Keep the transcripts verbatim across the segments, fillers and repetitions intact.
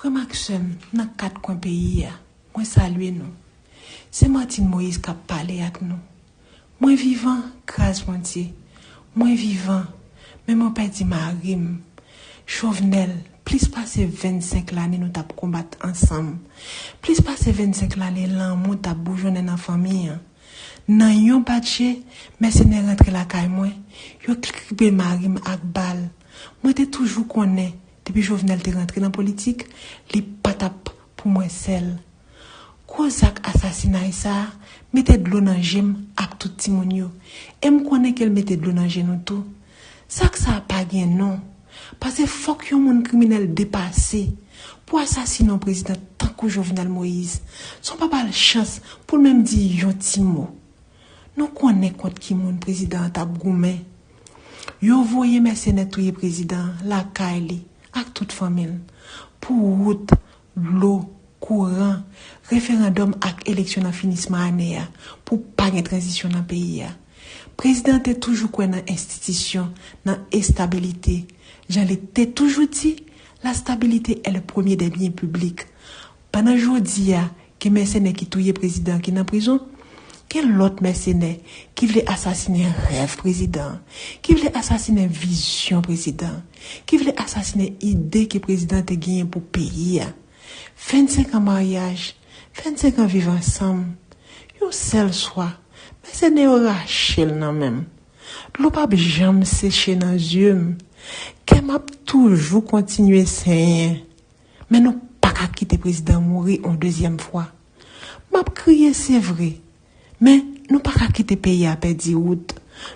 Frè m ak sè m nan kat kwen peyi a, mwen salye nou. Se Martine Moïse k ap pale ak nou. Mwen vivan, gras Bondye. Mwen vivan, men mwen pèdi mari m. Jovenel, plis pase vennsenk lane nou t ap konbat ansanm. Plis pase vennsenk lane lanmou t ap boujonnen nan fanmi an. Nan yon batje, mèsenè rantre lakay mwen, yo kripe mari m ak bal. Mwen te toujou konnen, depi Jovenel te rantre nan politik, li pa t ap pou mwen sèl. Gwo zak asasinay sa a mete dlo nan je m ak tout timoun yo. E m konnen ke l mete dlo nan je nou tou. Zak sa a pa gen non. Paske fòk yon moun kriminèl depase pou asasine yon prezidan tankou Jovenel Moïse, san w pa ba l chans pou l menm di yon ti mo. Nou konnen kont ki moun prezidan an t ap goumen. Yo voye mèsenè touye prezidan an lakay li ak tout fanmi l pou wout, dlo, kouran, referandòm ak eleksyon nan finisman ane a pou pa gen tranzisyon nan peyi a. Prezidan an te toujou kwè nan enstitisyon, nan estabilite. Jan li te toujou di, la stabilité est le premier des biens publics. Pandan jodi a, gen mèsenè ki touye prezidan ki nan prizon, gen lòt mèsenè ki vle asasinen rèv prezidan, ki vle asasinen vizyon prezidan, ki vle asasinen ide ke prezidan te genyen pou peyi a. Vennsenk an maryaj, vennsenk an viv ansanm, yon sèl swa, mèsenè yo rache l nan men m. Dlo p ap janm seche nan zye m. Kè m ap toujou kontinye senyen. Men nou pa ka kite prezidan mouri yon dezyèm fwa. M ap kriye, se vre, men nou pa ka kite peyi a pèdi wout.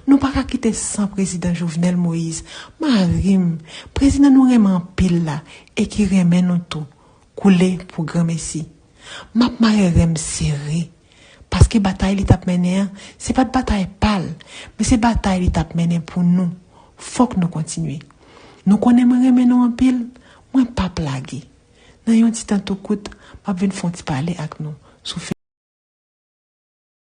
Nou pa ka kite san prezidan Jovenel Moïse, mari m, prezidan nou renmen anpil la e ki renmen nou tou, koule pou granmesi. M ap mare ren m sere, paske batay li t ap mennen an, se pa t batay pa l, men se batay li t ap mennen pou nou. Fòk nou kontinye. Nou konnen mwen renmen nou anpil, mwen p ap lage. Nan yon ti tan tou kout, m ap vin fè yon ti pale ak nou sou